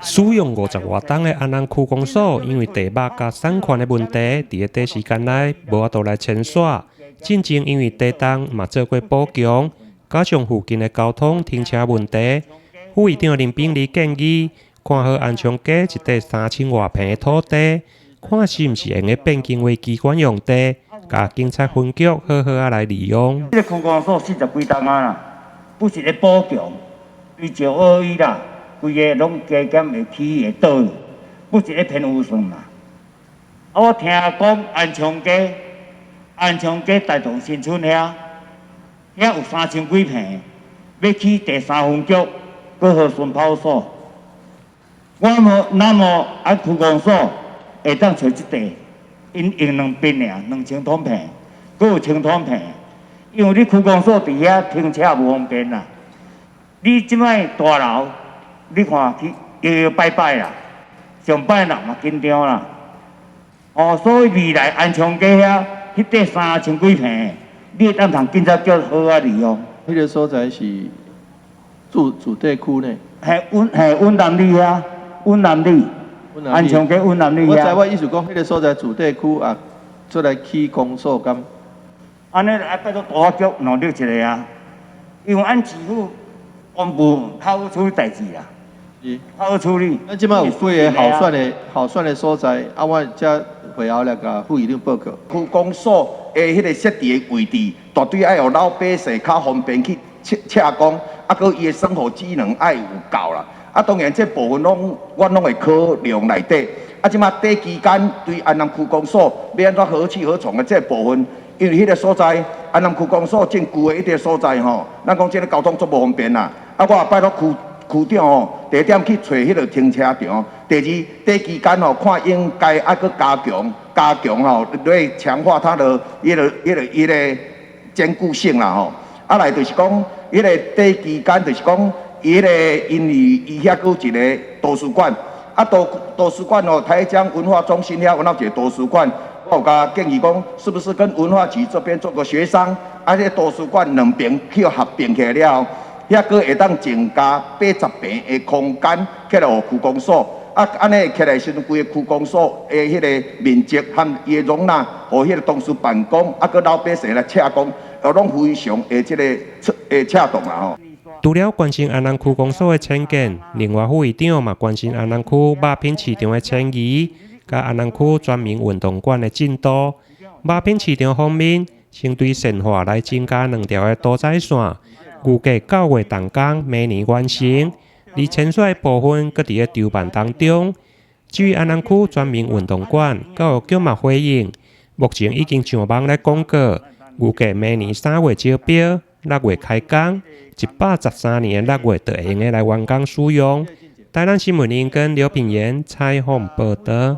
使用50外冬的安南區公所，因為地目佮產權的問題，佇咧短時間內無法度來遷徙。進前因為地動嘛做過補強，加上附近的交通停車問題，副議長林秉儷建議，看好安昌街一塊3000外坪的土地，看是毋是會用變更為機關用地，共警察分局好好仔來利用。這個區公所40幾冬啊啦，不是咧補強，伊石澳伊啦，規个攏加減會起會倒，不是咧編預算啦。啊，我聽講安昌街、安昌街大同新村遐，遐有3000幾坪，欲起第三分局，閣和順跑所。我無那麼按區公所會當揣這塊，𪜶用兩邊爾，2000通坪，閣有千通坪。因為你區公所佇遐停車無方便啦。你這擺大樓，你看去搖搖擺擺啦，上擺人嘛緊張啦。哦，所以未來安昌街遐，彼塊3000幾坪，你會當通警察局好仔利用。彼个所在是住宅區呢？係穩係穩南里遐，穩南里，安昌街穩南里遐。我知，我意思講，彼个所在住宅區啊，出來起公所敢？按呢愛拜託都發局努力一下啊，因為按市府公務較好處理代誌啦。是。較好處理。咱這擺有幾个好選的所在，啊，我才會後來共副議長報告。區公所的彼个設置的位置，絕對愛予老百姓較方便去測測講，啊，閣伊的生活機能愛有夠啦。啊，當然這部分攏阮攏會考量內底。啊，這擺短期間對安南區公所欲按怎何去何從的這部分，因為彼个所在安南區公所正舊的彼个所在吼，咱講這个交通足無方便啦。啊，我也拜託區區長吼，第一點去揣彼个停車場，第二短期間吼看應該愛閣加強加強吼，來強化它的彼個堅固性啦吼。啊來就是講，彼个短期間就是講，伊彼个因為伊遐閣有一个圖書館，啊圖書館吼，台江文化中心遐有一個圖書館，我有共建議講，是不是跟文化局這邊做個協商，啊，這個圖書館兩邊去合併起來了後，遐閣會當增加80坪的空間，起來予區公所。啊，按呢起來時陣，規个區公所的彼个面積和伊的容納，予彼个同事辦公，啊，閣老百姓來車工，攏非常的這個會恰當啦吼。除了關心安南區公所的遷建，另外副議長嘛關心安南區肉品市場的遷移，佮安南區全民運動館的進度。肉品市場方面，先對善化來增加兩條的屠宰線，預計9月動工，明年完成。而遷徙的部分，閣佇咧籌辦當中。至於安南區全民運動館，教育局嘛回應，目前已經上網來廣告，預計明年3月招標，6月開工，113年6月就會用得來完工使用。台南新聞林跟劉品言採訪報導。